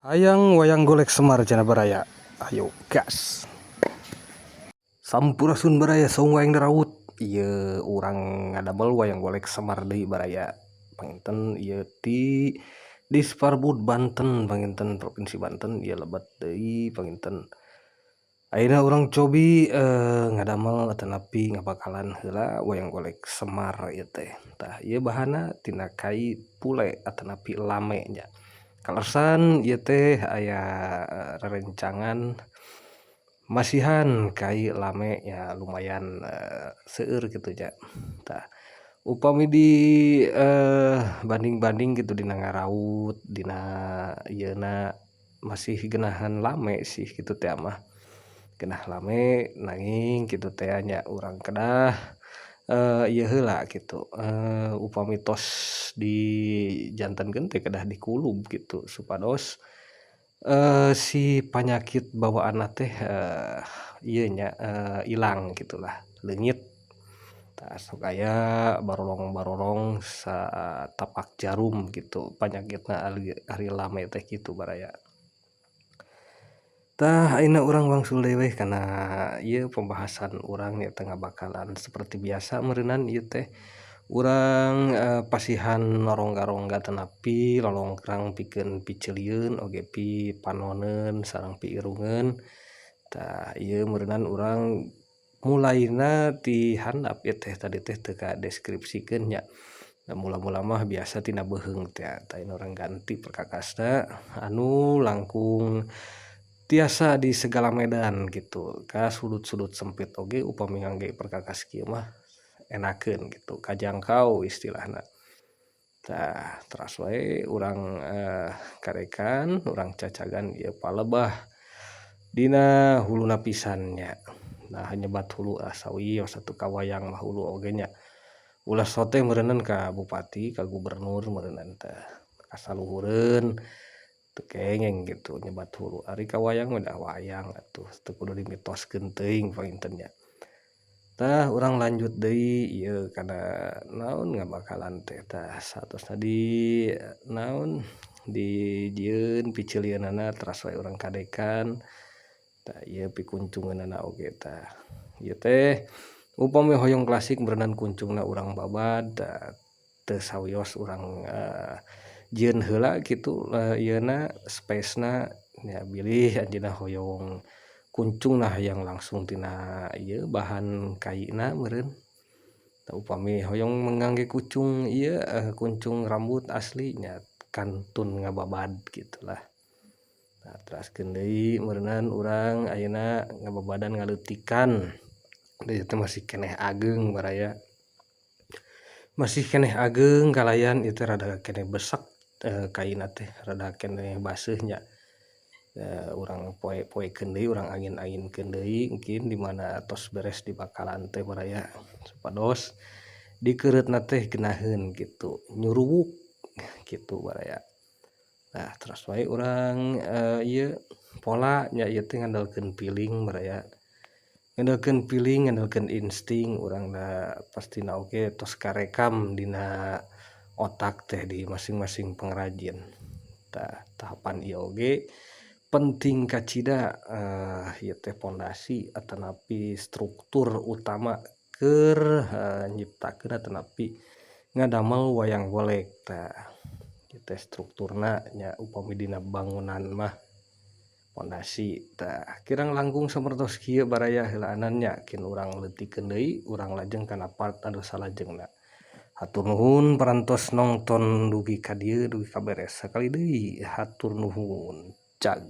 Hayang wayang golek Semar cenah, baraya. Ayo gas. Sampurasun, baraya, saung wayang daraut. Ieu urang ngadamel wayang golek Semar deui, baraya. Panginten ieu ti Disparbud Banten, panginten Provinsi Banten ieu lebet deui panginten. Ayeuna urang cobi ngadamel atanapi ngabakalan heula wayang golek Semar ieu teh. Tah, ieu bahanna tina kai pule atanapi lame nya. Kaleresan ieu teh aya rerencangan masihan kai lame ya, lumayan seueur kitu nya. Tah, upami di banding-banding gitu dina ngaraut, dina ieuna, masih geunahan lame sih kitu teh mah. Geunah lame, nanging kitu teh nya urang kedah ieu heula kitu, upami tos dijantenkeun teh kedah dikulub gitu supados si panyakit bawaanna teh ieu nya, ilang gitulah, leungit. Tah, sok aya barolong-barolong satapak jarum gitu panyakitna ari lame teh kitu, baraya. Tah, ayeuna urang wangsul deui weh kana ieu pembahasan urang nyaeta ngabakalan. Seperti biasa meureunan ieu teh urang pasihan rongga-rongga atanapi lolongkrang pikeun piceulieun oge pipanoneun sareng piirungeun. Tah, ieu meureunan urang mulaina ti handap ieu teh, tadi teh teu kadeskripsikeun nya. Da mula-mula mah biasa tina beuheung teh, tah ayeuna urang ganti perkakasna anu langkung tiasa di segala medan gitu, ka sudut-sudut sempit oge upami ngangge perkakas kieu mah enakeun gitu, kajangkau istilahna. Tah, teras wae urang karekan, urang cacagan ieu palebah dina huluna pisan nya. Nah, nyebat hulu ah sawios atuh ka wayang mah hulu oge nya. Ulah sote meureunan ka bupati, ka gubernur meureunan teh, kasaluhureun teu kengeng gitu nyebat hulu. Ari ka wayang mah da wayang atuh, teu kudu dimitoskeun teuing panginten nya. Tah, urang lanjut deui ieu kana naon ngabakalan teh. Tah, saatosna di naon dijieun piceulieunana, teras wae urang kadekan. Tah, ieu pikuncungeunana oge. Tah, ieu teh upami hoyong klasik meureunan kuncungna urang babad, tah teu sawios urang jieun heula kitu ieuna spesna nya, bilih anjeunna hoyong kuncungna hayang langsung tina ieu bahan kaina meureun. Tah, upami hoyong ngangge kuncung ieu, kuncung rambut asli nya, kantun ngababad gitulah. Nah, teraskeun deui meureunan urang ayeuna ngababadan ngaleutikan. Ieu teh masih keneh ageung, baraya, masih keneh ageung kalayan ieu teh rada keneh besek kaina teh, rada keneh baseuh nya. Urang poe-poekeun deui, urang angin-anginkeun deui mungkin di mana tos beres dibakalan teh, baraya, supados dikeureutna teh geunaheun gitu, nyuruwuk kitu, baraya. Nah, teras wae urang ieu pola nya. Ieu teh ngandalkeun feeling, baraya, ngandalkeun feeling, ngandalkeun insting urang da pastina oge tos karekam dina otak teh di masing-masing pengrajin. Tah, tahapan ieu oge penting kacida ieu teh pondasi atanapi struktur utama keur nyiptakeun atanapi ngadamel wayang golek. Tah, ieu teh strukturna nya, upami dina bangunan mah pondasi. Tah, kirang langkung sapertos kieu, baraya, heulaanan nya. Kin urang leutikeun deui, urang lajeng kana part anu salajengna. Hatur nuhun parantos nongton dugi ka dieu, dugi ka beres. Sakali deui hatur nuhun, cag.